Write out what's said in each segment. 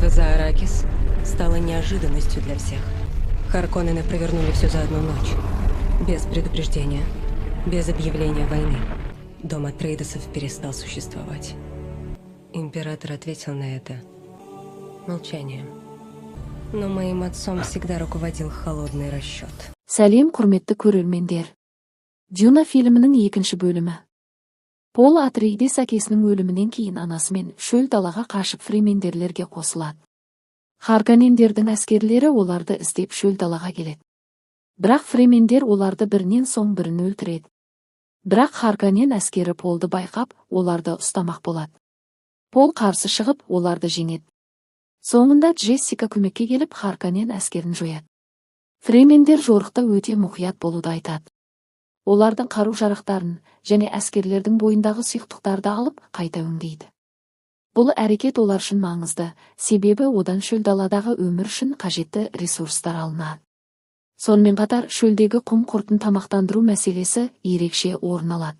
Битва за Аракис стала неожиданностью для всех. Харконнены провернули все за одну ночь. Без предупреждения, без объявления войны. Дом Атрейдесов перестал существовать. Император ответил на это молчанием. Но моим отцом всегда руководил холодный расчет. Сәлем, құрметті көрермендер! «Дюна» фильмінің екінші бөлімі. Пол Атрейдес әкесінің өлімінен кейін анасымен шөл далаға қашып, фремендерлерге қосылады. Харконнендердің әскерлері оларды іздеп шөл далаға келеді, бірақ фремендер оларды бірінен соң бірін өлтіреді. Бірақ Харконнен әскері Полды байқап, оларды ұстамақ болады. Пол қарсы шығып, оларды жеңеді. Соңында Джессика көмекке келіп, Харконнен әскерін жояды. Фремендер жорықта өте мұқият болуды айтады. Олардың қару-жарақтарын және әскерлердің бойындағы сұйықтықтарды алып, қайта өңдейді. Бұл әрекет олар үшін маңызды, себебі одан шөл даладағы өмір үшін қажетті ресурстар алынады. Сонымен қатар шөлдегі құм құртын тамақтандыру мәселесі ерекше орын алады.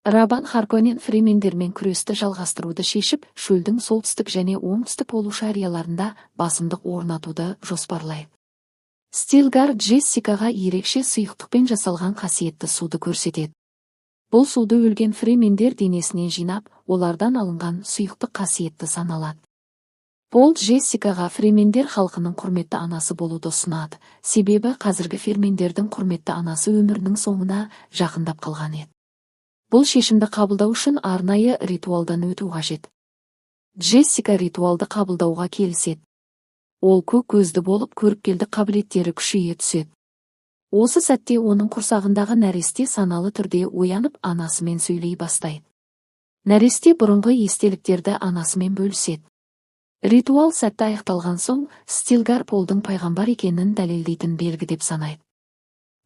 Раббан Харконнен фремендермен күресті жалғастыруды шешіп, шөлдің солтүстік және оңтүстік полушарияларында басымдық орнатуды жоспарлайды. Стилгар Джессикаға ерекше сұйықтықпен жасалған қасиетті суды көрсетеді. Бұл суды өлген фремендер денесінен жинап, олардан алынған сұйықтық қасиетті саналады. Пол Джессикаға фремендер халқының құрметті анасы болуды ұсынады, себебі қазіргі фремендердің құрметті анасы өмірінің соңына жақындап қалған еді. Бұл шешімді қабылдау үшін арнайы ритуалдан өту қажет. Джессика ритуалды қабылдауға келіседі. Ол көк көзді болып, көріпкелдік қабілеттері күшейе түседі. Осы сәтте оның құрсағындағы нәресте саналы түрде оянып, анасымен сөйлей бастайды. Нәресте бұрынғы естеліктерді анасымен бөліседі. Ритуал сәтті аяқталған соң, Стилгар Полдың пайғамбар екенін дәлелдейтін белгі деп санайды.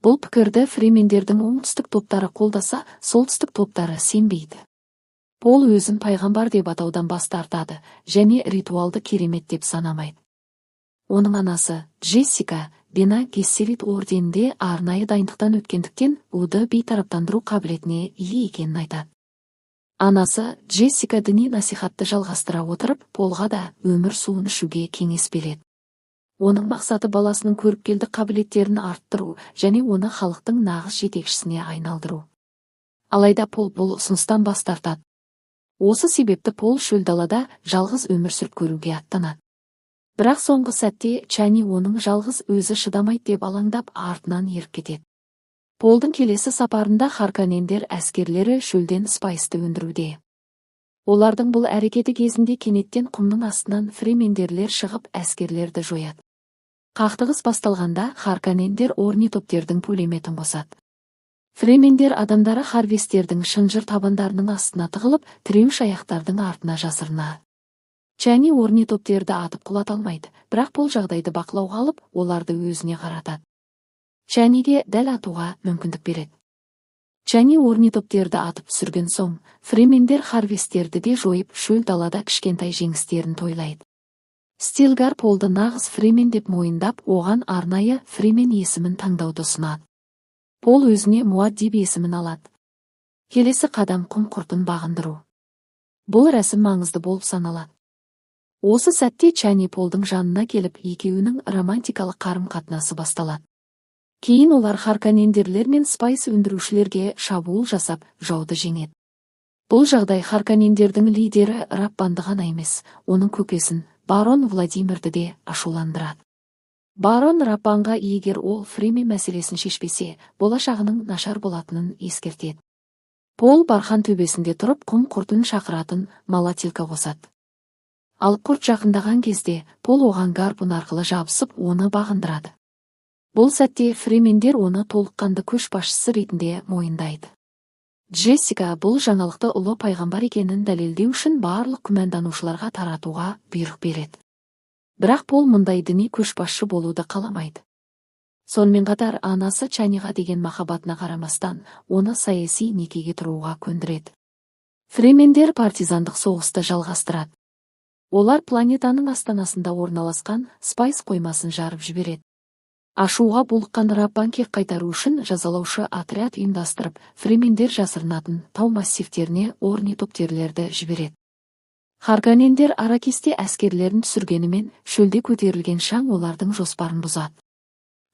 Бұл пікірді фремендердің оңтүстік топтары қолдаса, солтүстік топтары сенбейді. Пол өзін пайғамбар деп атаудан бас тартады және ритуалды керемет деп санамайды. Оның анасы Джессика Бена Гессерит орденінде арнайы дайындықтан өткендіктен, уды бейтараптандыру қабілетіне ие екенін айтады. Анасы Джессика діни насихатты жалғастыра отырып, Полға да өмір суын ішуге кеңес береді. Оның мақсаты — баласының көріпкелдік қабілеттерін арттыру және оны халықтың нағыз жетекшісіне айналдыру. Алайда Пол бұл ұсыныстан бас тартады. Осы себепті Пол шөл далада жалғыз өмір сүріп көруге аттанады. Бірақ соңғы сәтте Чани оның жалғыз өзі шыдамайды деп алаңдап, артынан еріп кетеді. Полдың келесі сапарында Харконнендер әскерлері шөлден спайсты өндіруде. Олардың бұл әрекеті кезінде кенеттен құмның астынан фремендерлер шығып, әскерлерді жояды. Қақтығыс басталғанда, харконнендер орнитоптердің пулеметін қосады. Фремендер адамдары харвестердің шынжыр табандарының астына тығылып, тіреуіш аяқтардың артына жасырынады. Чани орнитоптерді атып құлата алмайды, бірақ бұл жағдайды бақылауға алып, оларды өзіне қаратады. Чаниге дәл атуға мүмкіндік береді. Чани орнитоптерді атып түсірген соң, фремендер харвестерді де жойып, шөл далада кішкентай жеңістерін тойлайды. Стилгар Полды нағыз фремен деп мойындап, оған арнайы фремен есімін таңдауды ұсынады. Пол өзіне Муаддиб есімін алады. Келесі қадам — құм құртын бағындыру. Бұл рәсім маңызды болып саналады. Осы сәтте Чани Полдың жанына келіп, екеуінің романтикалық қарым-қатынасы басталады. Кейін олар харконнендерлер мен спайс өндірушілерге шабуыл жасап, жауды жеңеді. Бұл жағдай харконнендердің лидері Раббанды ғана емес, оның көкесін, барон Владимирді де ашуландырады. Барон Раббанға егер ол фремен мәселесін шешпесе, болашағының нашар болатынын ескертеді. Пол бархан төбесінде тұрып, құм құртын шақыратын молотилка қосады. Ал құрт жақындаған кезде, Пол оған гарпун арқылы жабысып, оны бағындырады. Бұл сәтте фремендер оны толыққанды көшбасшысы ретінде мойындайды. Джессика бұл жаңалықты ұлы пайғамбар екенін дәлелдеу үшін барлық күмәнданушыларға таратуға бұйрық береді. Бірақ Пол мұндай діни көшбасшы болуды қаламайды. Сонымен қатар анасы Чаниға деген махаббатына қарамастан, оны саяси некеге тұруға көндіреді. Фремендер партизандық соғысты жалғастырады. Олар планетаның астанасында орналасқан спайс қоймасын жарып жібереді. Ашуға булыққан Раббан кек қайтару үшін жазалаушы отряд ұйымдастырып, фремендер жасырынатын тау массивтеріне орнитоптерлерді жібереді. Харконнендер Аракисте әскерлерін түсіргенімен, шөлде көтерілген шаң олардың жоспарын бұзады.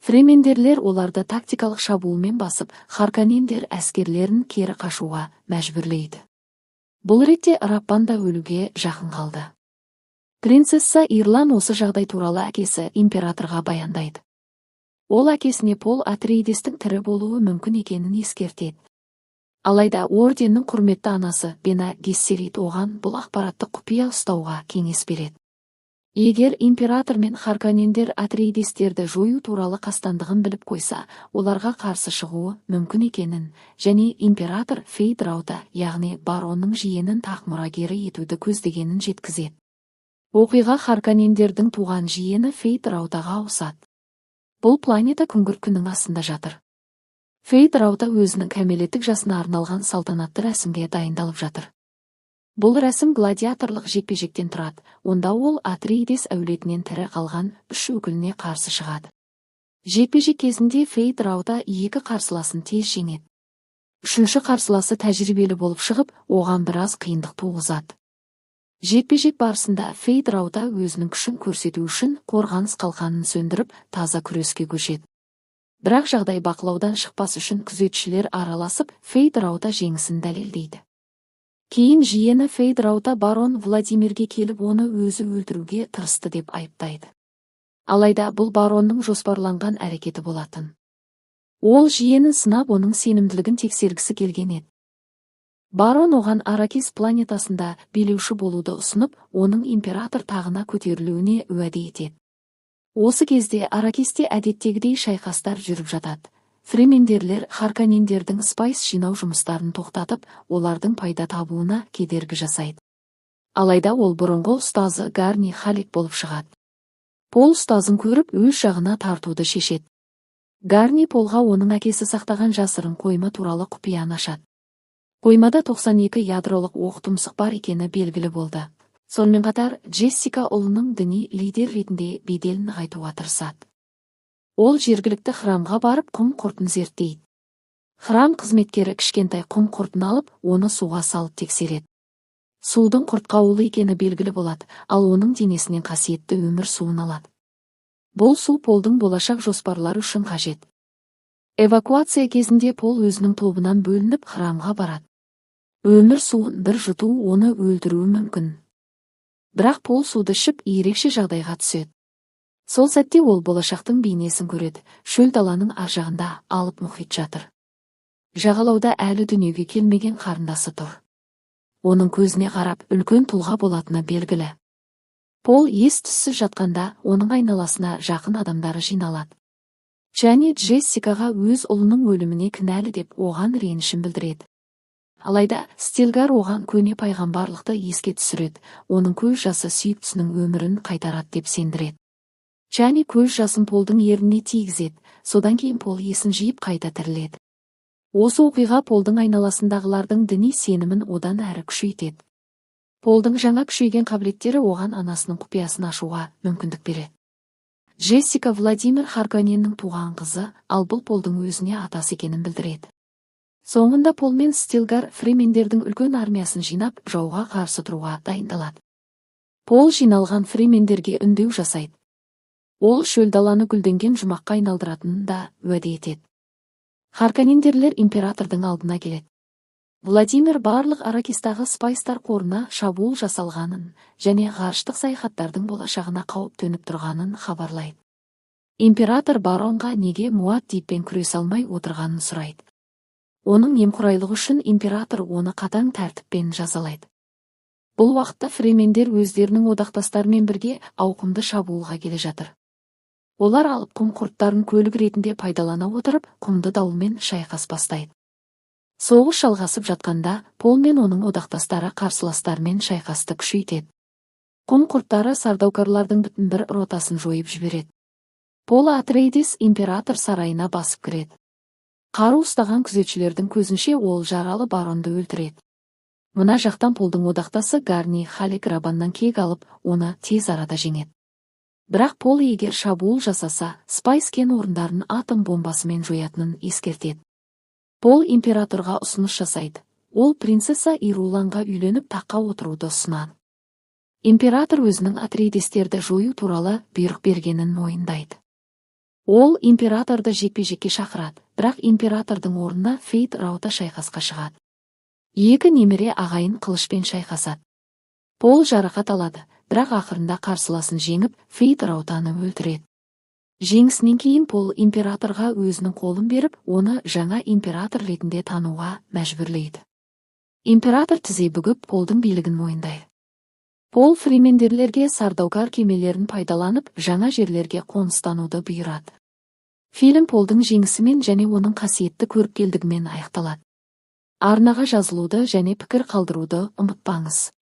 Фремендерлер оларды тактикалық шабуылмен басып, Харконнендер әскерлерін кері қашуға мәжбүрлейді. Бұл ретте Раббан да өлуге жақын қалды. Принцесса Ирлан осы жағдай туралы әкесі императорға баяндайды. Ол әкесіне Пол Атрейдестің тірі болуы мүмкін екенін ескертеді. Алайда орденнің құрметті анасы Бена Гессерит оған бұл ақпаратты құпия ұстауға кеңес береді. Егер император мен Харконнендер Атрейдестерді жою туралы қастандығын біліп қойса, оларға қарсы шығуы мүмкін екенін және император Фейд Раута, яғни баронның жиенін тақ мұрагері етуді көздегенін жеткізеді. Оқиға Харконнендердің туған жиені Фейд Раутаға ауысады. Бұл планета күңгірт күннің астында жатыр. Фейд Раута өзінің кәмелеттік жасына арналған салтанатты рәсімге дайындалып жатыр. Бұл рәсім гладиаторлық жекпе-жектен тұрады, онда ол Атрейдес әулетінен тірі қалған үш өкіліне қарсы шығады. Жекпе-жек кезінде Фейд Раута екі қарсыласын тез жеңеді. Үшінші қарсыласы тәжірибелі болып шығып, оған біраз қиындық туғызады. Жекпе-жек барысында Фейд Раута өзінің күшін көрсету үшін қорғаныс қалқанын сөндіріп, таза күреске көшеді. Бірақ жағдай бақылаудан шықпас үшін күзетшілер араласып, Фейд Раута жеңісін дәлелдейді. Кейін жиені Фейд Раута барон Владимирге келіп, оны өзі өлтіруге тырысты деп айыптайды. Алайда бұл баронның жоспарланған әрекеті болатын. Ол жиенін сынап, оның сенімділігін тексергісі келген еді. Барон оған Аракис планетасында билеуші болуды ұсынып, оның император тағына көтерілуіне уәде етеді. Осы кезде Аракисте әдеттегідей шайқастар жүріп жатады. Фремендерлер Харконнендердің спайс жинау жұмыстарын тоқтатып, олардың пайда табуына кедергі жасайды. Алайда ол бұрынғы ұстазы Гарни Халек болып шығады. Пол ұстазын көріп, өз жағына тартуды шешеді. Гарни Полға оның әкесі сақтаған жасырын қойма туралы құпияны ашады. Қоймада 92 ядролық оқ тұмсық бар екені белгілі болды. Сонымен қатар Джессика ұлының діни лидер ретінде беделін нығайтуға тырысады. Ол жергілікті храмға барып, құм құртын зерттейді. Храм қызметкері кішкентай құм құртын алып, оны суға салып тексереді. Судың құртқа улы екені белгілі болады, ал оның денесінен қасиетті өмір суын алады. Бұл су Полдың болашақ жоспарлары үшін қажет. Эвакуация кезінде Пол өзінің тобынан бөлініп, храмға барады. Өмір суын бір жұту оны өлтіруі мүмкін. Бірақ Пол суды ішіп, ерекше жағдайға түседі. Сол сәтте ол болашақтың бейнесін көреді. Шөл даланың ар жағында алып мұхит жатыр. Жағалауда әлі дүниеге келмеген қарындасы тұр. Оның көзіне қарап, үлкен тұлға болатыны белгілі. Пол ес түссіз жатқанда, оның айналасына жақын адамдары жиналады. Және Джессикаға өз ұлының өліміне кінәлі деп оған ренішін білдіреді. Алайда Стилгар оған көне пайғамбарлықты еске түсіреді, оның көз жасы сүйіктісінің өмірін қайтарады деп сендіреді. Және көз жасын Полдың ерніне тигізеді, содан кейін Пол есін жиып, қайта тіріледі. Осы оқиға Полдың айналасындағылардың діни сенімін одан әрі күшейтеді. Полдың жаңа күшейген қабілеттері оған анасының құпиясын ашуға мүмкіндік береді. Джессика Владимир Харконненнің туған қызы, ал бұл Полдың өзіне атасы екенін білдіреді. Соңында Пол мен Стилгар фремендердің үлкен армиясын жинап, жауға қарсы тұруға дайындалады. Пол жиналған фремендерге үндеу жасайды. Ол шөл даланы гүлденген жұмаққа айналдыратынын да уәде етеді. Харконнендерлер императордың алдына келеді. Владимир барлық Аракистағы спайстар қорына шабуыл жасалғанын және ғарыштық саяхаттардың болашағына қауіп төніп тұрғанын хабарлайды. Император баронға неге Муаддибпен күресе алмай отырғанын сұрайды. Оның немқұрайлығы үшін император оны қатаң тәртіппен жазалайды. Бұл уақытта фремендер өздерінің одақтастарымен бірге ауқымды шабуылға келе жатыр. Олар алып құм құрттарын көлік ретінде пайдалана отырып, құмды дауылмен шайқас бастайды. Соғыс жалғасып жатқанда, Пол мен оның одақтастары қарсыластарымен шайқасты күшейтеді. Құм құрттары сардаукарлардың бүтін бір ротасын жойып жібереді. Пол Атрейдес император сарайына басып кіреді. Қару ұстаған күзетшілердің көзінше ол жаралы баронды өлтіреді. Мына жақтан Полдың одақтасы Гарни Халек Рабаннан кек алып, оны тез арада жеңеді. Бірақ Пол егер шабуыл жасаса, спайс кен орындарын атом бомбасымен жоятынын ескертеді. Пол императорға ұсыныс жасайды. Ол принцесса Ируланға үйленіп, таққа отыруды ұсынады. Император өзінің Атрейдестерді жою туралы бұйрық бергенін мойындайды. Ол императорды жекпе-жекке шақырады, бірақ императордың орнына Фейт Раута шайқасқа шығады. Екі немере ағайын қылышпен шайқасады. Пол жарақат алады, бірақ ақырында қарсыласын жеңіп, Фейт Раутаны өлтіреді. Жеңісінен кейін Пол императорға өзінің қолын беріп, оны жаңа император ретінде тануға мәжбүрлейді. Император тізе бүгіп, Полдың билігін мойындайды. Пол фримендерлерге сардаукар кемелерін пайдаланып, жаңа жерлерге қоныстануды бұйырады. Фильм Полдың жеңісімен және оның қасиетті көріпкелдігімен аяқталады. Арнаға жазылуды және пікір қалдыруды ұмытпаңыз.